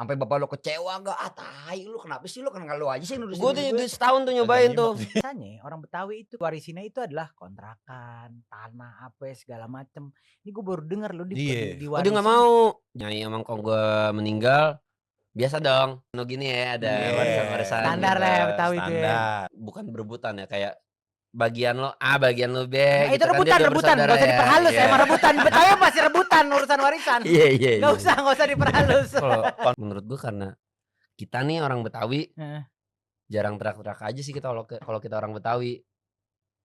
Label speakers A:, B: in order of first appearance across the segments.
A: Sampai bapak lu kecewa gak? "Ah, tai lu kenapa sih lu, kan lu aja sih nurusin
B: Gue
A: gue."
B: tuh setahun tuh
C: Kagak
B: nyobain
C: nyimak
B: tuh.
C: nih.
D: Biasanya orang Betawi itu warisinnya itu adalah kontrakan, tanah, apa segala macem. Ini gue baru denger loh
C: Iya.
B: Oh dia nggak
D: diwarisin.
B: mau. Nyai emang kalau gue meninggal biasa dong. No gini ya ada
C: Iya.
B: warisan-warisan
D: Standar
B: gitu.
D: lah ya Betawi itu ya.
C: Standar.
B: Bukan berebutan ya kayak bagian lo A, bagian lo B
D: Nah,
B: gitu
D: itu
B: kan dia
D: rebutan,
B: dua
D: gak usah
B: bersaudara ya.
D: diperhalus.
B: Iya.
D: Emang rebutan. Betawi pasti rebutan urusan warisan.
B: Iya iya.
D: Gak usah diperhalus.
B: Kalau menurut gue karena kita nih orang Betawi
D: Heeh.
B: jarang teriak-teriak aja sih kita kalau kita orang Betawi.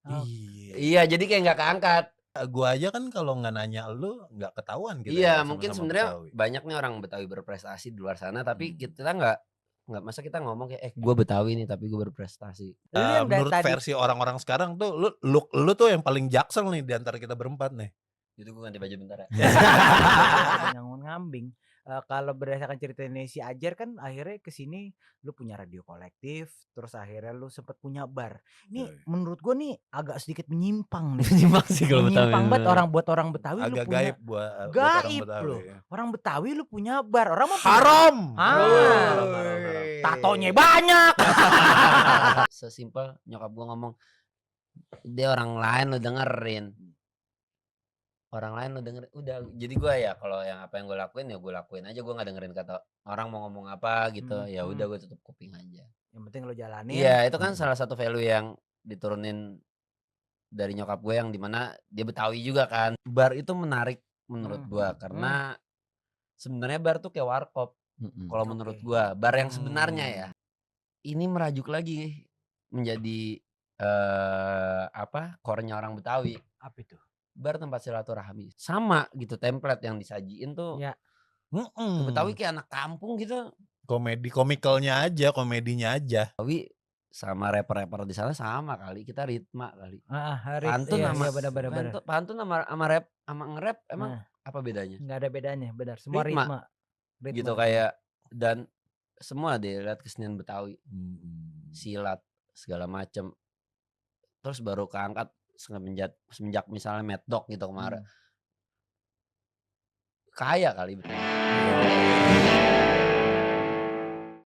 D: Oh.
C: Iya.
B: Iya jadi kayak nggak keangkat.
C: Gua aja kan kalau nggak nanya lu nggak ketahuan kita
B: Iya
C: ya
B: mungkin
C: sama-sama
B: sebenarnya
C: Betawi.
B: banyak nih orang Betawi berprestasi di luar sana tapi
C: Hmm.
B: kita nggak masa kita ngomong kayak gue Betawi nih tapi gue berprestasi.
D: Lu yang dari
C: Menurut
D: tadi
C: versi orang-orang sekarang tuh lu tuh yang paling jaksel nih di antara kita berempat nih.
B: Itu gue ganti baju bentar ya.
D: ngambing. Kalau berdasarkan ceritanya si Ajar kan akhirnya kesini lu punya radio kolektif, terus akhirnya lu sempet punya bar. Ini
C: Yoi.
D: menurut gua nih agak sedikit menyimpang nih.
B: Nyimak sih kalau Betawi.
D: Menyimpang banget buat orang Betawi lu
C: Agak
D: punya
C: gaib buat orang
D: gaib
C: Betawi.
D: loh. Orang Betawi lu punya bar, orang mah punya
C: Haram.
D: Ah. tatonya banyak.
B: Sesimpel nyokap gue ngomong dia orang lain lo dengerin. Orang lain lo dengerin udah jadi gue ya kalau yang apa yang gue lakuin ya gue lakuin aja gue nggak dengerin kata orang mau ngomong apa gitu ya udah gue tutup kuping aja.
D: Yang penting lu jalanin.
B: Iya itu kan salah satu value yang diturunin dari nyokap gue yang dimana dia Betawi juga kan. Bar itu menarik menurut gue karena sebenarnya bar tuh kayak warkop kalau menurut gue bar yang sebenarnya ya ini merajuk lagi menjadi apa core-nya orang Betawi.
D: Apa itu?
B: Bar tempat silaturahmi sama gitu template yang disajiin tuh
D: Ya.
B: ke Betawi kayak anak kampung gitu.
C: Komikalnya aja, komedinya aja.
B: Betawi sama rapper-rapper di sana sama kali kita ritma kali.
D: Pantun
B: Pantun sama
D: benar.
B: pantun sama rap sama nge-rap emang apa bedanya?
D: Nggak ada bedanya, benar. Semua
B: Ritma.
D: ritma.
B: Gitu kayak dan semua deh lihat kesenian Betawi. Silat segala macem. Terus baru keangkat semenjak misalnya Mad Dog gitu kemarin. Kaya kali Betawi.